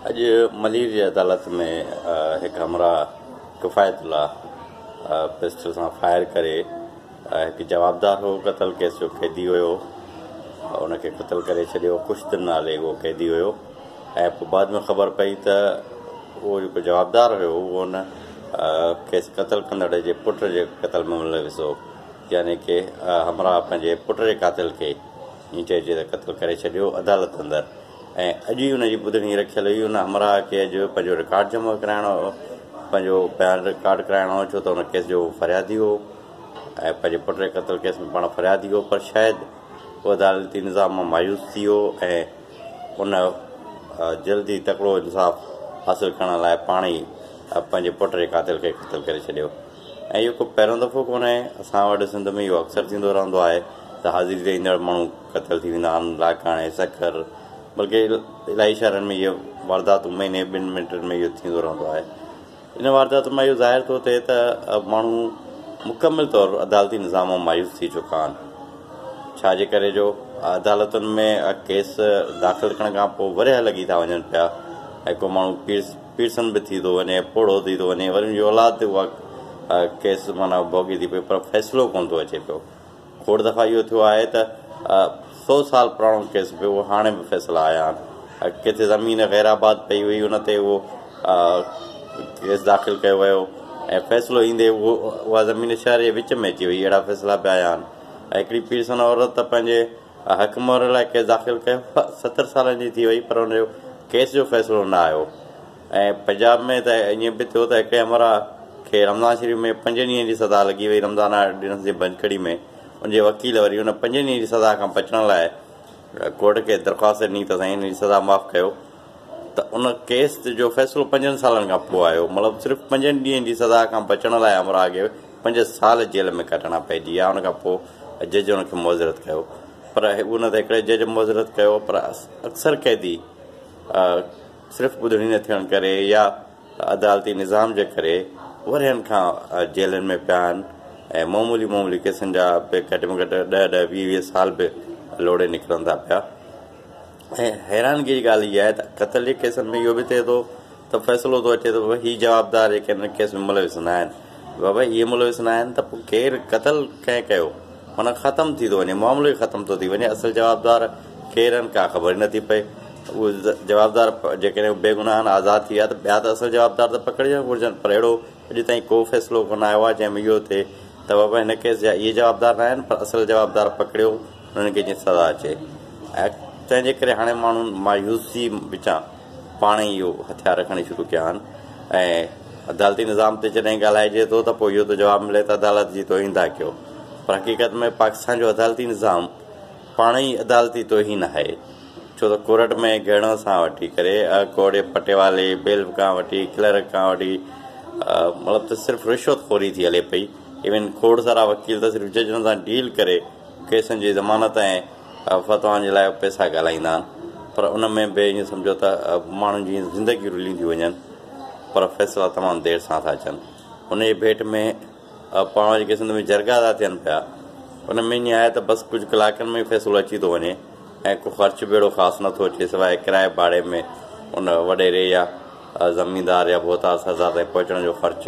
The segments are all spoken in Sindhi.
اڄ ملير جي عدالت ۾ هڪ همراهه ڪفايت الله پسٽل سان فائر ڪري هڪ جوابدار هو، قتل ڪيس جو قيدي هيو، ان کي قتل ڪري ڇڏيو. خوشدل نالي اهو قيدي هيو ۽ پوء بعد ۾ خبر پئي ته اهو جيڪو جوابدار هيو اهو ان کيس قتل ڪندڙ جي پٽ جي قتل ۾ ملوث هو، يعني ڪي همراهه پنهنجي پٽ جي قاتل کي ائين چئجي ته قتل ڪري ڇڏيو عدالت اندر. ۽ اڄ ئي ان جي ٻڌڻي رکيل هئي. ان همراهه کي اڄ پنهنجو رڪارڊ جمع ڪرائڻو هو، پنهنجو بيان رڪارڊ ڪرائڻو هو، ڇو ته ان ڪيس جو هو فريادي هو ۽ پنهنجي پٽ جي قتل ڪيس ۾ پاڻ فريادي هو، پر شايد هو عدالتي نظام مان مايوس ٿي ويو ۽ ان جلدي تڪڙو انصاف حاصل ڪرڻ لاء پاڻ ئي پنهنجي پٽ جي قاتل کي قتل ڪري ڇڏيو. ۽ اهو ڪو پهريون دفعو ڪونهي، اسان وٽ سنڌ ۾ اهو اڪثر ٿيندو رهندو آهي ته حاضري تي ايندڙ ماڻهو قتل ٿي ويندا آهن. لاڙڪاڻي، سکر بلڪه الاهي شهرن ۾ اهي وارداتون مهيني ٻن منٽن ۾ اهو ٿيندو رهندو آهي. ان واردات مان اهو ظاهر ٿو ٿئي ته ماڻهو مڪمل طور عدالتي نظام مان مايوس ٿي چڪا آهن، ڇا جي ڪري جو عدالتن ۾ ڪيس داخل ڪرڻ کان پوء ورهيه لڳي ٿا وڃن پيا ۽ ڪو ماڻهو پيرسن به ٿي ٿو وڃي، پوڙهو ٿي ٿو وڃي، وري ان جي اولاد اها ڪيس معنيٰ ڀوڳي ٿي پئي پر فيصلو ڪونه ٿو اچي پيو. کوڙ دفعا اهو ٿيو آهي ته سو سال پراڻو ڪيس به اهو هاڻي به فيصلا آيا آهن. ڪٿي زمين غير آباد پئي هئي ان تي اهو ڪيس داخل ڪيو ويو ۽ فيصلو ايندي اهو اها زمين شهر جي وچ ۾ اچي وئي، اهڙا فيصلا به آيا آهن. هڪڙي پيرسن عورت ته پنهنجي حق مهر لاء ڪيس داخل ڪيو، 70 سالن جي ٿي وئي پر ان جو ڪيس جو فيصلو نه آيو. ۽ پنجاب ۾ ته ائين به ٿيو ته هڪڙي همراهه کي رمضان شريف ۾ پنجن ڏينهن جي سزا لڳي وئي، رمضان آرڊيننس جي ڀڃڪڙي ۾ ان جي وڪيل وري ان پنجن ڏينهن جي سزا کان بچڻ لاء ڪورٽ کي درخواست ڏني ته سائين هن جي سزا معاف ڪيو، ته ان ڪيس جو فيصلو پنجن سالن کان پوء آيو. مطلب صرف پنجن ڏينهن جي سزا کان بچڻ لاء همراهه کي 5 سال جيل ۾ ڪٽڻا پئجي ويا. ان کان پوء جج ان کي معذرت ڪيو، پر ان ته هڪڙي جج معذرت ڪيو پر اڪثر قيدي صرف ٻڌڻي نه ٿيڻ ڪري يا عدالتي نظام جي ڪري ورهين کان جيلن ۾ پيا آهن ۽ معمولي معمولي ڪيسن جا به گهٽ ۾ گهٽ 10 10 20 20 سال به لوڙي نڪرن ٿا پيا. ۽ حيرانگي جي ڳالهه اها آهي ته قتل جي ڪيسن ۾ اهو به ٿئي ٿو ته فيصلو ٿو اچي ته هي جوابدار جيڪي هن ڪيس ۾ ملوث نه آهن. بابا اهي ملوث نه آهن ته پوء ڪير قتل ڪنهن ڪيو؟ معنيٰ ختم ٿي ٿو وڃي، معاملو ئي ختم ٿو ٿي وڃي، اصل جوابدار ڪير آهن ڪا خبر ئي نٿي پئي. اهي جوابدار جيڪڏهن بيگناهه آهن آزاد ٿي ويا ته ٻيا ته اصل جوابدار ته پڪڙجڻ گهرجن، پر اهڙو اڄ تائين ڪو فيصلو ڪونه آيو آهي جنهن ۾ اهو ٿئي ته بابا هن ڪيس جا اهي جوابدار نه آهن پر اصل جوابدار پڪڙيو انهن کي جيئن سزا اچي. ۽ تنهن جي ڪري هاڻي ماڻهن مايوسي وچان پاڻ ئي اهو هٿيار کڻي شروع ڪيا آهن. ۽ عدالتي نظام تي جڏهن ڳالهائجي ٿو ته پوء اهو ٿو جواب ملي ته عدالت جي توهين ٿا ڪيو، پر حقيقت ۾ پاڪستان جو عدالتي نظام پاڻ ئي عدالتي توهين آهي، ڇو ته ڪورٽ ۾ گهڙڻ سان وٺي ڪري ڪورٽ جي پٽيوالي، بيلف کان وٺي ڪلرڪ کان وٺي مطلب ته صرف رشوت خوري ٿي هلي پئي. ايون کوڙ سارا وڪيل ته صرف ججن سان ڊيل ڪري ڪيسن جي ضمانت ۽ فتوائن جي لاء پئسا ڳالهائيندا آهن، پر ان ۾ به ائين سمجهو ته ماڻهن جون زندگيون رليون ٿيون وڃن، پر فيصلا تمام دير سان ٿا اچن. ان جي ڀيٽ ۾ پاڻ جيڪي سنڌ ۾ جرڳا ٿا ٿين پيا ان ۾ ائين آهي ته بس ڪجهه ڪلاڪن ۾ ئي فيصلو اچي ٿو وڃي ۽ ڪو خرچ به اهڙو خاص نٿو اچي سواء ڪرائي ڀاڙي ۾ ان وڏيري يا زميندار يا ڀوتار سردار تائين پهچڻ جو خرچ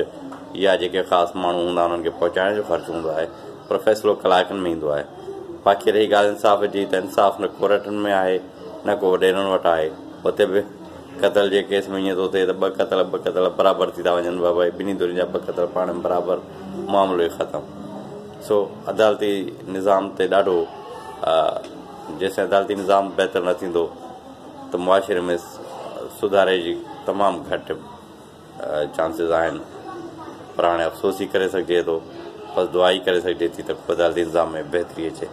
يا جيڪي خاص ماڻهو هوندا آهن انهن کي پهچائڻ جو خرچ هوندو آهي، پر فيصلو ڪلاڪن ۾ ايندو آهي. باقي رهي ڳالهه انصاف جي ته انصاف نه ڪورٽن ۾ آهي نه ڪو وڏيرن وٽ آهي. اتي به قتل جي ڪيس ۾ ائين ٿو ٿئي ته ٻه قتل ٻه قتل برابر ٿي ٿا وڃن، بابا ٻنهي ڌرين جا ٻه قتل پاڻ ۾ برابر، معاملو ئي ختم. سو عدالتي نظام تي ڏاڍو جيسين عدالتي نظام بهتر نه ٿيندو ته معاشري ۾ سڌاري جي تمام گهٽ چانسز آهن، پر هاڻي افسوس ئي ڪري سگهجي ٿو، بس دعا ئي ڪري سگهجي ٿي ته عدالتي نظام ۾ بهتري اچي.